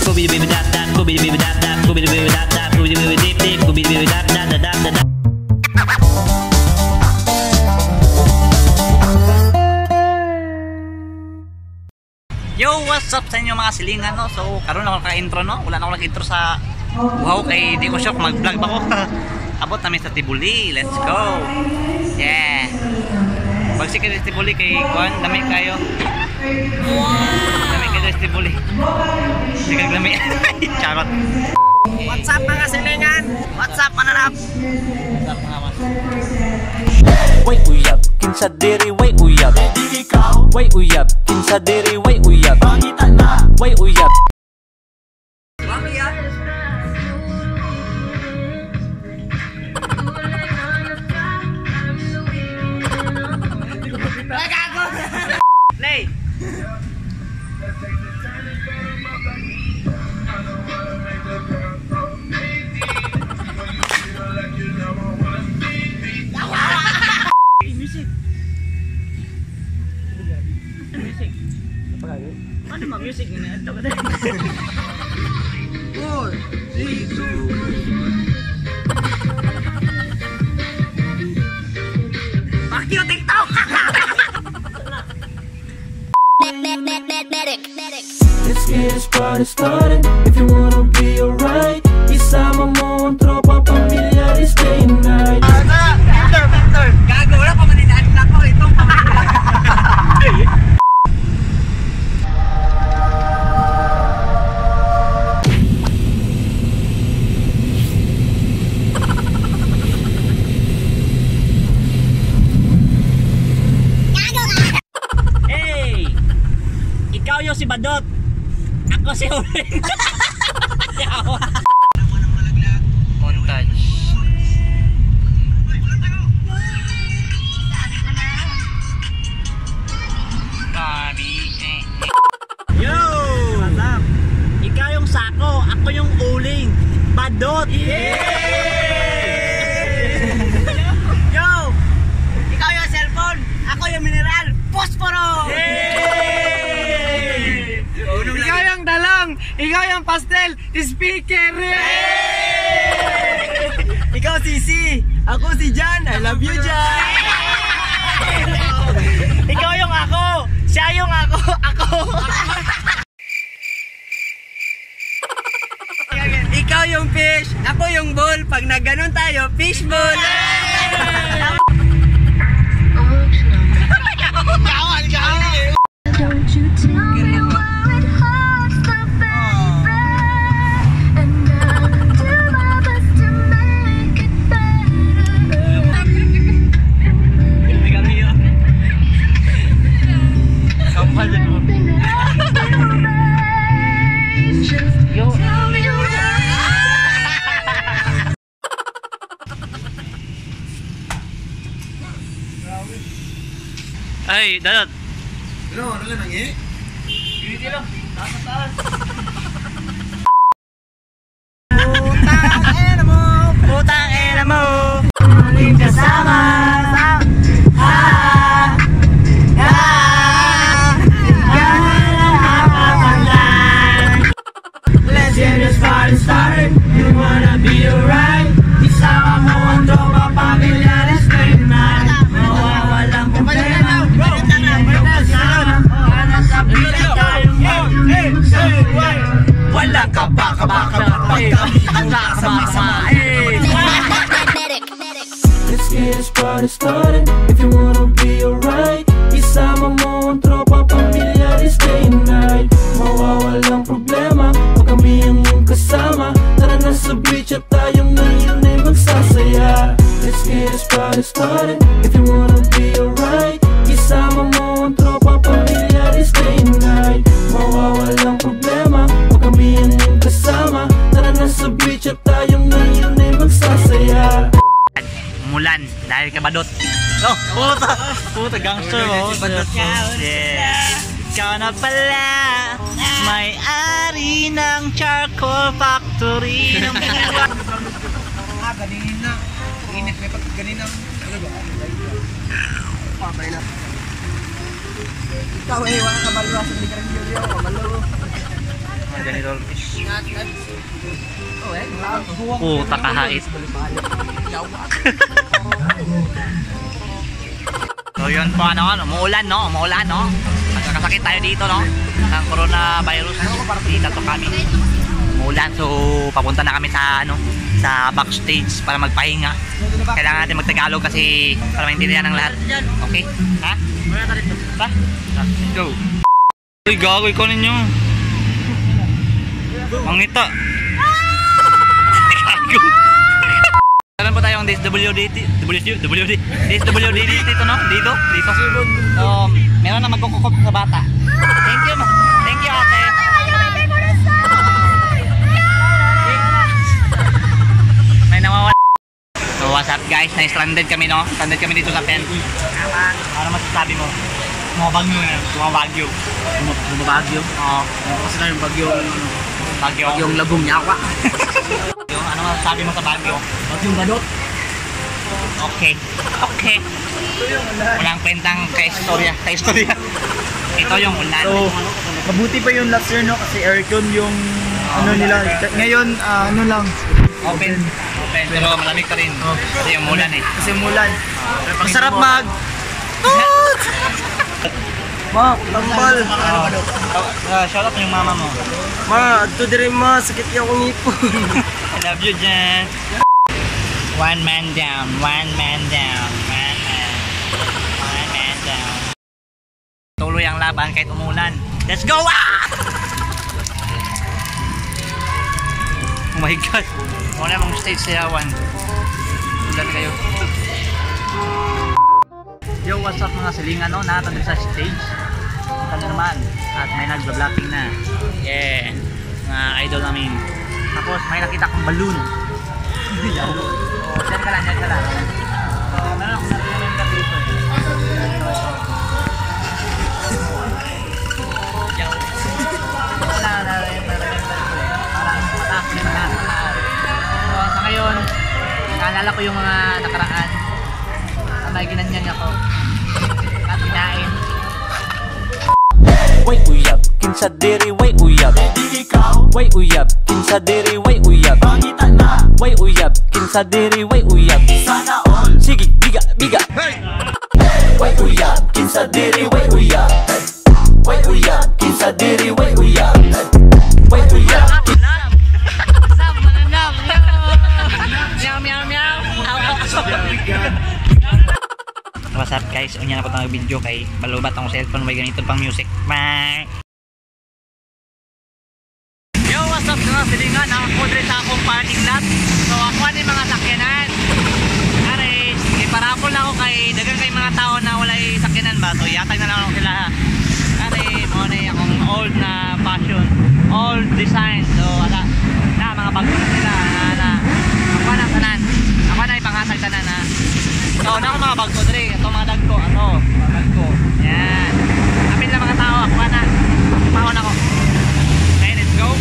Scooby doo dap dap, Scooby doo dap dap, Scooby doo dip dip, Scooby doo dap dap dap dap dap. Yo, what's up sa inyo mga silingan, no? So, karon ako naka-intro, no? Wala na ako nag-intro sa wow kay di ko sure kung mag-vlog ba ko. Abot namin sa Tibuli. Let's go. Yeah. Bagsik kayo sa Tibuli kay kuan, dami kayo. Dami kayo sa Tibuli. Sige, dami. Charot. What's up mga silingan? What's up mananap? What's up mga mas? Way uyab, kinsa diri way uyab. Way uyab, kinsa diri way uyab. Way uyab. Play. Music. Music. Ano ma music nga ito? 4 3 2 Fuck you, TikTok! Medic, medic. Let's get this party started. If you wanna be alright, isama mo ang tropa, pamilya, this day and night. Filter, filter! Gago, wala pa maninaan na ako. Itong pamilya. Hey! Ikaw yung si Badot. Ako si Uling. Montage. Bobby. Yo! Ikaw yung sako, ako yung uling. Badot! Yeah! Yo! Ikaw yung cellphone, ako yung mineral, posporo! Ikaw yung dalang, ikaw yung pastel, speaker! Ikaw si C, ako si Jan, I love you Jan! Ikaw yung ako! Siya yung ako! Ako! Ikaw yung fish, ako yung ball. Pag nagganon tayo, fish ball! Don't you tell me where it hurts the baby, and I'll do my best to make it better. Anything that I can do, babe, just tell me where. Ay, Dadot! Ano, ano lang eh? Putang ina mo! Putang ina mo! Maling kasama! Ha! Ha! Let's get this party started. You wanna be alright? Isama mo ang tropa, pamilya, this day and night. Mawawalang problema, hindi ang iyong kasama. Para sa pila tayong Walang kaba-kaba-kaba pag kami ang kasama-sama. Medic, medic. Let's get this party started. If you wanna be alright, isama mo ang tropa, pamilya, this day and night. Mawawalang problema pag kami ang iyong kasama. Tara na sa beach at tayo ngayon ay magsasaya. Let's get this party started. If you wanna be alright, isama mo ang tropa, pamilya, this day and night. Mawawalang problema pag kami ang iyong kasama. Tara na sa beach at tayo ngayon ay magsasaya. Mulan dahil kay Badot. Oh, puta! Puta, gangster mo. Yeah. Ikaw na pala, may-ari ng charcoal factory ng buhay. Ah, ganina. Init may pag ganina. Ano ba? Patay na. Ikaw eh, wala ka balwa sa hindi ka rin kabalo. Mga ganito. Puta kahait. So yun po ano, umuulan no, umuulan no. Nagkakasakit tayo dito no. Ng coronavirus. Dito to kami. Umuulan, so papunta na kami sa ano, sa backstage para magpahinga. Kailangan natin magtagalog kasi para maintindihan ng lahat. Okay? Ha? Ba? Let's go. Uy, gago ikaw ninyo. Mangita. Gago. Meron po tayong DSWD WD DSWD dito no? Dito, dito. So, meron na magkukukop sa bata. Thank you. Thank you, ate. May nawawala. So, what's up guys? Na-stranded kami no? Stranded kami dito sa tent. Ano masasabi mo? Bumabagyo na. Bumabagyo. Bumabagyo? Oo. Kasi na yung bagyo. Bagyo. Bagyong lagong yawa. Yung ano masasabi mo sa bagyo? Bagyong ganot. Okay. Okay. Walang kwentang ka-istorya. Ka-istorya. Ito yung ulan. So, mabuti pa yung last year no kasi aircon yung ano nila. Ngayon, ano lang. Open. Open. Pero malamig pa rin. Kasi yung ulan eh. Kasi mulan. Masarap mag Ma, tambal. Shout out yung mama mo. Ma, adto diri ma, sakit yung akong ngipon. I love you, Jen. One man down, one man down, one man. One man down. Tuloy ang laban kahit umulan. Let's go! Ah! Oh my God. Wala mong stage sayawan. Ulan kayo. Yo, what's up mga silingan no? Nakatagod sa stage. Kita nyo naman. At may nagba-blocking na. Yeah. Mga idol namin. Tapos may nakita akong balloon. So, dyan ka lang, dyan ka lang. So, meron akong narinig dito eh. Yo. Wala, narinig ko eh. Parang mataas na mataas na tao. So, sa ngayon, naalala ko yung mga nakaraan. May ginanyan ako. At kinain. Way uyab, kinsa diri way uyab. Way uyab, kinsa diri way uyab. Way uyab, kinsa diri way uyab. Sige, biga, biga. Way uyab, kinsa diri way uyab. Way uyab, kinsa diri way uyab. Way uyab. Meow, meow, meow. What's up guys? Unya na po tayong video kay balubat ang cellphone may ganito pang music. Bye! Yo, what's up mga silingan? Ako diri sa akong parking lot. So ako ani mga sakyanan. Are, iparapol na ako kay dagan kay mga tao na walay sakyanan ba. So yatag na lang ako sila. Are, mo na akong old na fashion, old design. So ala, na mga bago na sila na. Ako na tanan. Ako na ipanghatag tanan na. So, na ako mga bago dre, ito mga dagko, ano, mga dagko. Yan. Amin lang mga tao, ako na. Paon ako. Okay, let's go.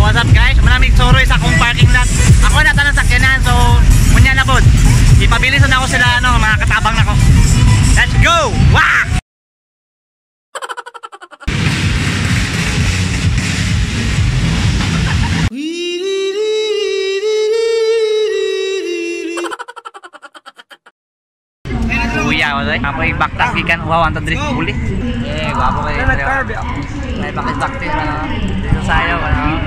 What's up guys? Maraming soroy sa akong parking lot. Ako na tanang sakyanan, so munya na pod. Ipabilis na ako sila ano, mga katabang nako. Let's go! Wah! Kuya, wala. Ako ay baktas gikan uhaw ang tadris uli. Eh, gwapo kayo. May bakit-baktis ano. Dito sayo ano.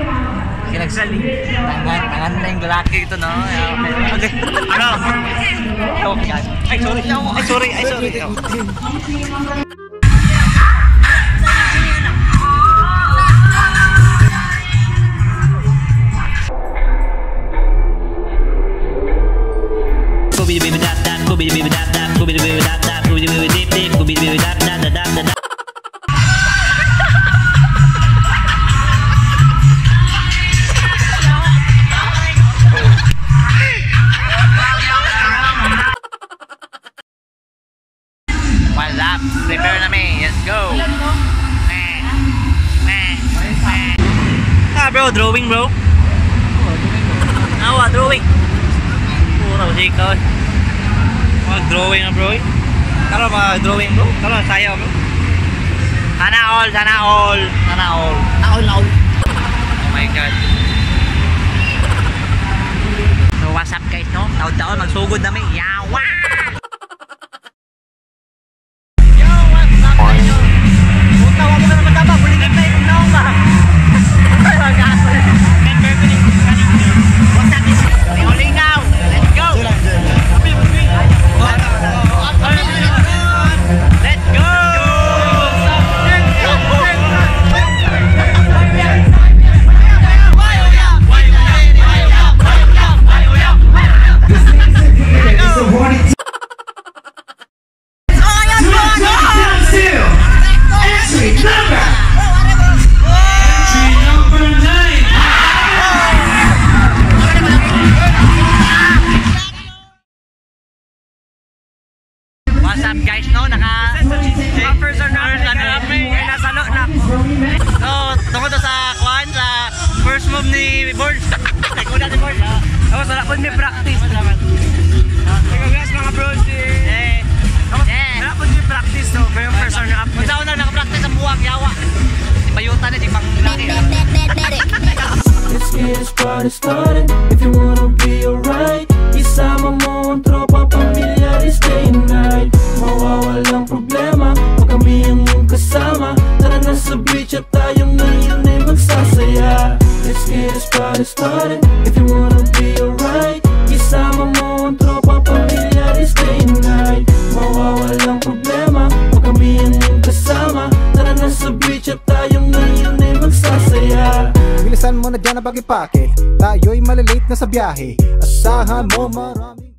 Kinagsali. Tangan, tangan na yung lalaki ito no. Okay. Ano? Okay. Ay, sorry. Ay, sorry. Ay, sorry. up? Prepare na mi. Let's go. Ah bro, drawing bro. Awa, drawing. Pura ba ikaw? Mag drawing na bro. Karon mag drawing bro. Karon sayaw bro. Sana all, sana all, sana all. Naol, naol. Oh my God. So what's up guys, no? Taon-taon magsugod na mi. Yawa! Yo, what's up guys? Puta, wa mo ka naman tama. Bulingan na yung naong ba? What's up is Lingaw. Let's go! Let's go! What's up guys, no? Naka First runner up. Nasa na ako. So, tungkol to sa kwan, sa first move ni Borge. Naguna si Borge. Ako sa lakon may practice. Congrats mga bros. Eh. Eh. Wala po may practice no. Pero first runner up. Kung saan na nakapractice ang buwang yawa. Si Bayuta na, si Pang Laki. Let's get this party started. If you wanna be alright, isama mo ang tropa, pamilya this day and night. Mawawalang problema pag kami ang iyong kasama. Tara na sa beach at tayo ngayon ay magsasaya. Let's get this party started. If you wanna be alright, isama mo ang tropa, pamilya this day and night. Mawawalang problema pag kami ang iyong kasama. Tara na sa beach at tayo ngayon ay magsasaya. Bilisan mo na dyan ang pag-ipake. Tayo'y malilate na sa biyahe. Asahan mo maraming